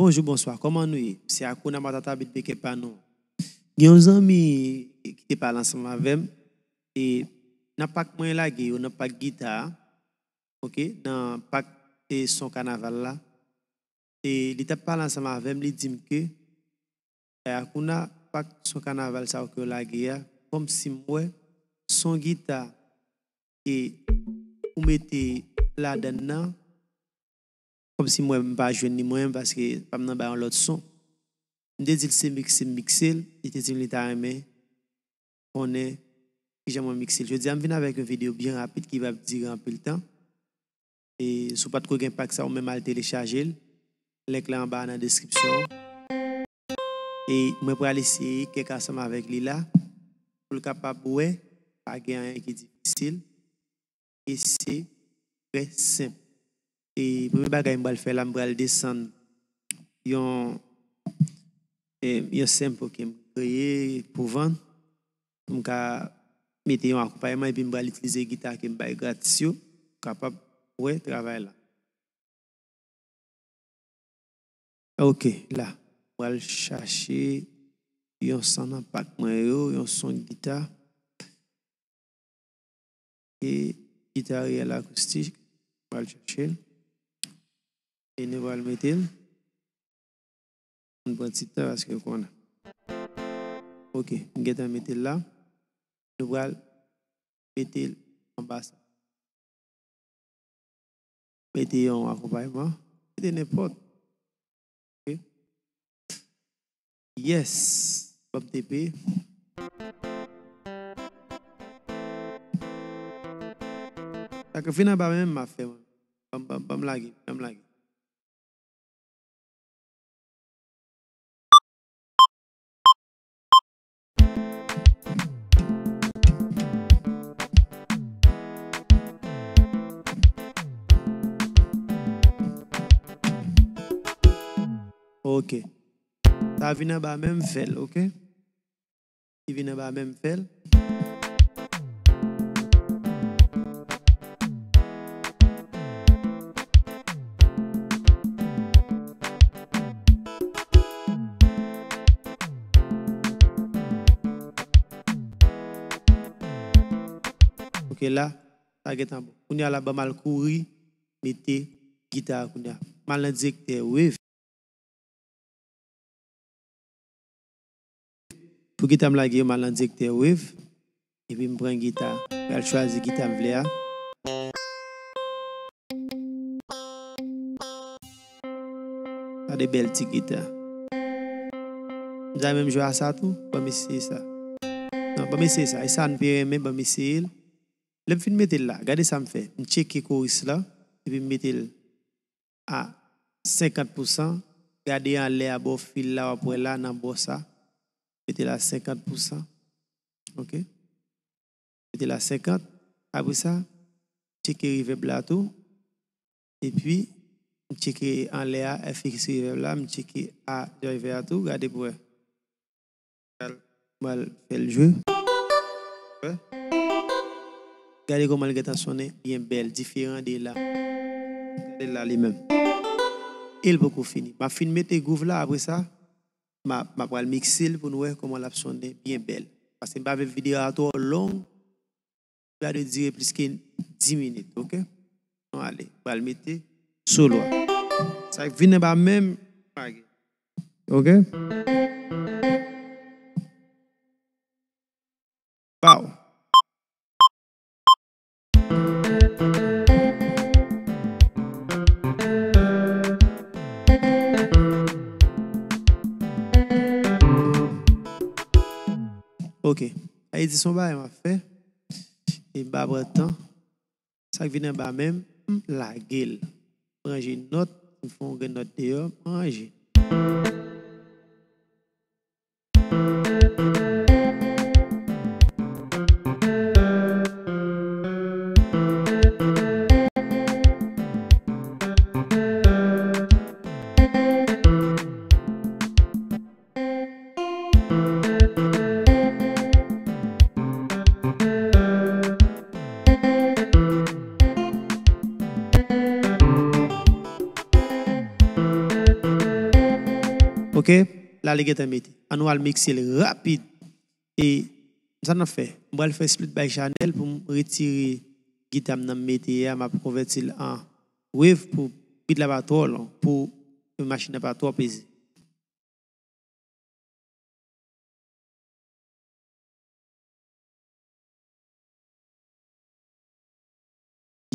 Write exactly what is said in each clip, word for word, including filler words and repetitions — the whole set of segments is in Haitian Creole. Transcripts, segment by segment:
Bonjou, bonswa, kòman nou ye? Se Akouna Matata Beat Maker pa nou. Gen yon zanmi ki te pale ansanm avè m, e nan pak mwen lage yo, nan pak gita a, oke, nan pak, e, son kanaval la, e li t ap pale ansanm avè m, li di m ke, e, Akouna, pak son kanaval sa yo ke yo lage a, kòmsi m wè son gita ke ou mete ladann nan, kòmsi m wè m pa jwenn li mwen, paske pa m nan bay yon lòt son. M te di l se mikse m mikse l, li te di m li ta renmen konnen kijan mwen mikse l. Jodi a, m vin avèk yon videyo byen rapid ki p ap dire anpil tan. E si w pa t ko gen pak sa, ou menm al telechaje l. Link la anba a nan deskripsyon an. E mwen pral eseye kèk ansanm avèk li la, pou l kapab wè, pa gen anyen ki difisil. E se trè senp. E premye bagay m pral fè la, m pral desann yon, e, yon sample ke m kreye pou vann. M ka mete yon akonpayman epi m pral itilize gita ke m bay gratis yo. Kapab wè travay la. Ok, la. M pral chache yon son nan pak mwen yo, yon son gita. E gita reyèl akoustik. M pral chache l. E nou pral mete l. M pran ti tan paske w konnen. Ok, m gentan mete l la. Nou pral mete l anba sa. Mete yon akonpayman. Mete nenpòt. Ok. Yes. Ban m T P. Sa k vin anba menm m ap fè mwen. Ban m, ban m, ban m lage, ban m lage. Ok. Sa vin anba menm fè l, ok? Ki vin anba menm fè l. Ok, la, sa gentan bon. Kounye a la, ban m al kouri, mete gita a kounye a. M al nan direktè Wave. Pou gita m lage yo, m al nan direktè Wave. Epi m pran gita. M al chwazi gita m vle a. Gade bèl ti gita. M ta renmen m jwe a sa tou. Ban m eseye sa. Non, ban m eseye sa. E sa m te renmen, ban m eseye l. Lè m fin mete l la, gade sa m fè. M tcheke koris la, epi m mete l a senkant pousan. Gade anlè a bò fil la, w ap wè la nan bò sa. Mete l a senkant pousan. Ok? Mete l a senkant. Apre sa, tcheke reverb la tou. Epi, m tcheke anlè a, F X reverb la, m tcheke A driver a tou, gade pou wè. Mwen al fè l jwe. Wè. Gade kòman l gentan sonnen byen bèl, diferan de la. Gade la li menm. E l poko fini. M ap fin mete groove la, apre sa, m a, m a pral mikse l pou nou wè kòman l ap sonnen byen bèl. Paske m pa vle videyo a twò long. Videyo a dwe dire plis ke dis minit, ok? Nou ale, pral mete solo a. Sa k vin anba menm, lage. Ok? Pow. Ok. Sa vle di se yon bagay m ap fè. E m pa pran tan. Sa k vin anba menm, m lage l. M ranje nòt, m fè yon grenn nòt deyò, m ranje. Ok? La, li gentan mete. Ann nou al mikse l rapid. E sa n ap fè? M pral fè split by channel pou m retire gita m nan m mete a, m ap konvèti l an wave pou beat la pa twò long, pou machin nan pa twò peze.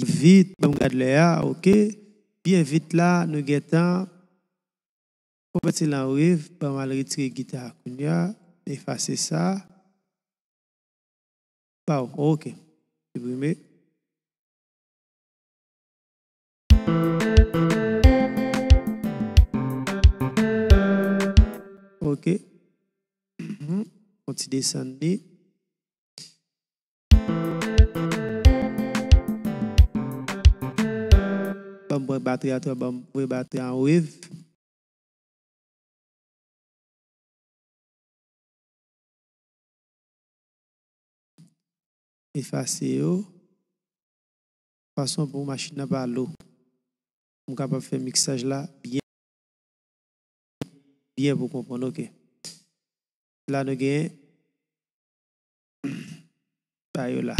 Vit, ban m gad lè a, ok. Byen vit la, nou gentan konvèti l an wave, ban m al retire gita a kounye a, efase sa. Baw, ok. Siprime. Ok. Mhm. On ti desann li. Ban m pran batri a tou, ban m voye batri a an wave. Efase yo. Fason pou machin nan pa lou. Pou m kapab fè miksaj la byen, byen pou konprann, ok. La nou gen ba yo la.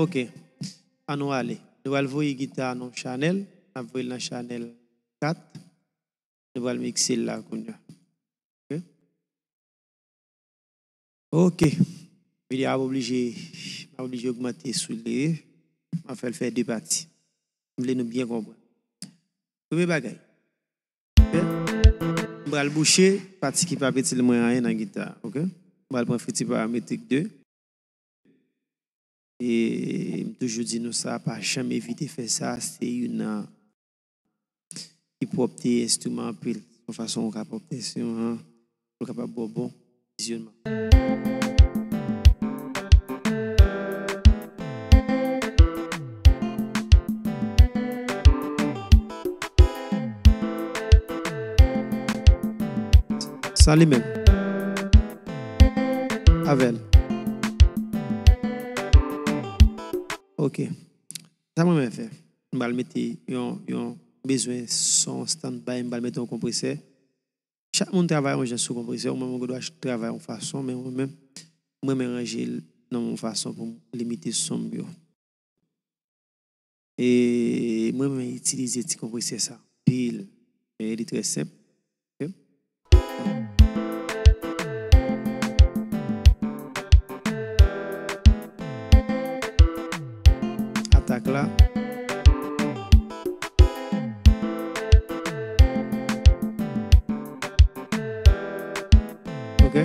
Ok, ann nou ale. Nou pral voye gita a nan chanèl, n ap voye l nan chanèl kat. Nou pral mikse l la kounye a. Ok. Ok. Videyo a ap oblije, m ap oblije ogmante sou li. M ap fè l fè de pati. M vle nou byen konprann. Premye bagay. Ok? M pral bouche pati ki p ap itil mwen anyen nan gita a, ok? M pral pran fiti parametrik de. E m toujou di nou sa, pa janm evite fè sa, se youn nan ki pwòpte enstriman anpil. Yon fason ou ka pwòpte enstriman an, pou l kapab ba w bon vizyonman. Sa li menm. Avè l. Ok. Sa mwen renmen fè. M pral mete yon, yon bezwen son standby, m pral mete yon konpresè. Chak moun travay yon jan sou konpresè, mwen mwen dwa travay yon fason, men mwen menm, mwen renmen ranje l nan yon fason pou m limite son m yo. E mwen renmen itilize ti konpresè sa anpil. E li trè senp. Ok. Atak la. Ok.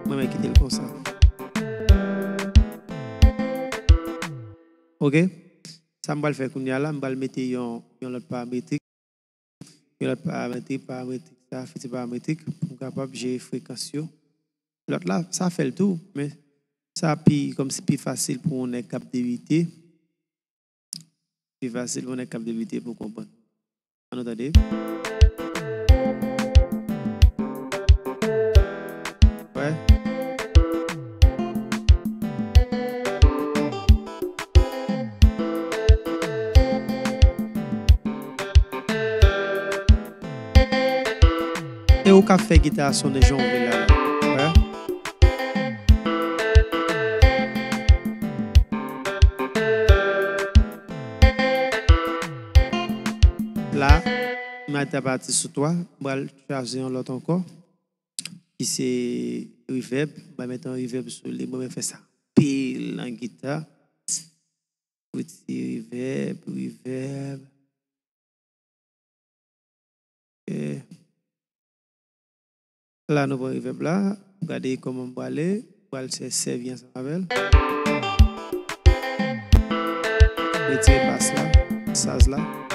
Mwen mèt kite l konsa. Ok. Sa m pral fè kounye a la, m pral mete yon, yon lòt parametrik. Yon lòt parametrik, parametrik sa, fiti parametrik, pou m kapab jere frekans yo. Lòt la, sa fè l tou, men sa pi, kòmsi pi fasil pou yon nèg k ap debite. Pi fasil pou yon nèg k ap debite pou konprann. Ann nou tande. Wè. E ou ka fè gita a sonnen jan w vle la, la. Wè. La, m a ta pati sou twa, m pral chwazi yon lòt ankò, ki se reverb. M pral mete yon reverb sou li. Mwen menm fè sa anpil nan gita. Piti reverb, reverb. Ok. La, nou pran reverb la. Gade kòman m prale. M pral sè-, sèvi ansanm avè l. Retire bas la, saz la.